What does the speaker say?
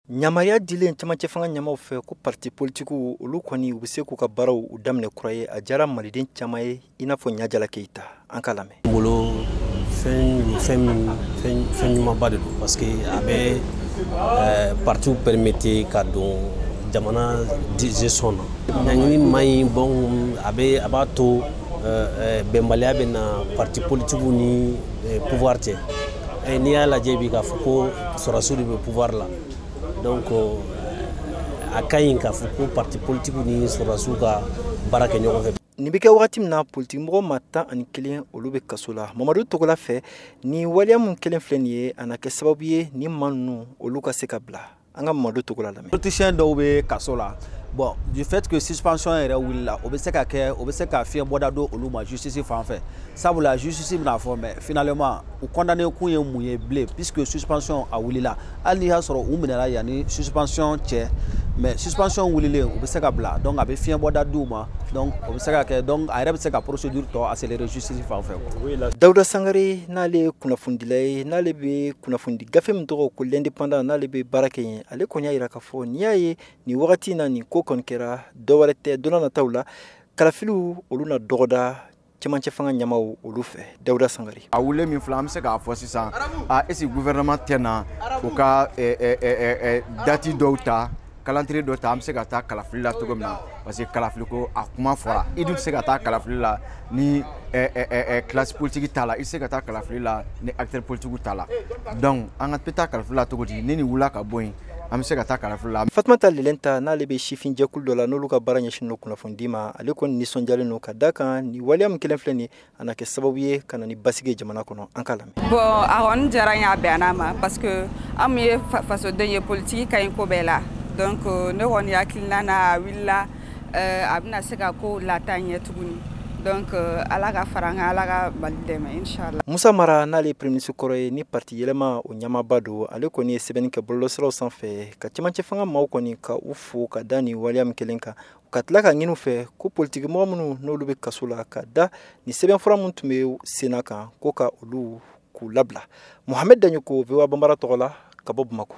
Yamaruya dilen camancɛ fanga ɲɛmaw fɛ ko parti politikiw, olu kɔni, u bɛ se k'u ka baaraw u daminɛ kura ye, a diyara maliden caman ye, i n'a fɔ Ɲajala Keyita. An k'a lamɛn. Bolo, fɛn fɛn fɛn fɛn ɲumanba de don, parce que a bɛ partiw permettre ka don jamana gestion na. Ɲangini man ɲi. Bon, a bɛ a b'a to bɛnbaliya bɛ na parti politikiw ni pouvoir cɛ. N'i y'a lajɛ bi, k'a fɔ ko sɔrɔdasiw de bɛ pouvoir la, donc a ka ɲi k'a fɔ ko parti politikiw ni sɔrɔdasiw ka baara kɛ ɲɔgɔn fɛ. Nin bɛ kɛ wagati min na, politikimɔgɔ maa 11, olu bɛ kaso la. Mamadu Togola fɛ, ni waleya min kelen filɛ nin ye, a na kɛ sababu ye ni maa ninnu, olu ka se ka bila. An ka Mamadu Togola lamɛn. Politicien dɔw bɛ kaso la. Bon, du fait que suspension yɛrɛ wulila, o bɛ se ka kɛ, o bɛ se ka fiɲɛ bɔda don olu ma justice fan fɛ, sabula justice bɛna fɔ: mais finalement, u condamné kun ye mun ye bilen, puisque suspension a wulila? Hali n'i y'a sɔrɔ u minɛra yanni suspension cɛ, mais suspension wulilen, u bɛ se ka bila. Donc a bɛ fiɲɛ bɔda d'u ma. Donc o bɛ se ka kɛ, donc a yɛrɛ bɛ se ka procédure tɔ accélérer justice fan fɛ. Dawuda Sangare, n'ale ye kunnafonidila ye, n'ale bɛ kunnafonidi gafe min tɔgɔ ko L'Indépendant, n'ale bɛ baara kɛ yen, ale kɔni y'a jira k'a fɔ n'i y'a ye nin wagati in na, nin ko kɔni kɛra, dɔwɛrɛ tɛ, don nataw la, kalafiliw, olu na dɔgɔda cɛmancɛ fanga ɲɛmaw olu fɛ. Dawuda Sangare. A wulilen min filɛ, an bɛ se k'a fɔ sisan, a est ce que gouvernement tɛ na u ka date dɔw ta, calendrier dɔ ta, an bɛ se ka taa kalafili la cogo min na? Parce que kalafili ko a kuma fɔra, i dun tɛ se ka taa kalafili la ni classe politique t'a la, i tɛ se ka taa kalafili la ni acteur politique t'a la. Donc an ka bɛ taa kalafili la cogo di? Ni nin wulila ka bɔ yen, an bɛ se ka taa kalafili la. Fatumata Lelenta, n'ale bɛ sifin jɛkulu dɔ la, n'olu ka baara ɲɛsinnen don kunnafoni ma, ale kɔni nisɔndiyalen don ka da kan nin waleya min kelen filɛ nin, a na kɛ sababu ye ka na ni basigi ye jamana kɔnɔ. An k'a lamɛn. Bon, a kɔni diyara n ye, a bɛnna ma, parce que an mun ye fasoden ye, politiki ka ɲi ko bɛɛ la. Donc ne kɔni hakilina na, a wulila, a bɛna se ka ko lataa ɲɛ tuguni. Donc Ala ka fara an kan, Ala ka Mali dɛmɛ, inchallah. Musa Mara, n'ale ye premier ministre kɔrɔ ye, ni parti Yɛlɛma o ɲɛmaaba don, ale kɔni ye sɛbɛnni kɛ bɔlɔlɔsiraw sanfɛ ka cɛmancɛ fanga maaw kɔni ka u fo ka da nin waleya min kelen kan, ka tila ka ɲini u fɛ ko politikimɔgɔ minnu n'olu bɛ kaso la, ka da nin sɛbɛnfura min tun bɛ senna kan, ko ka olu k'u labila. Mohamed Daɲoko, VOA Banbara tɔgɔ la, ka bɔ Bamako.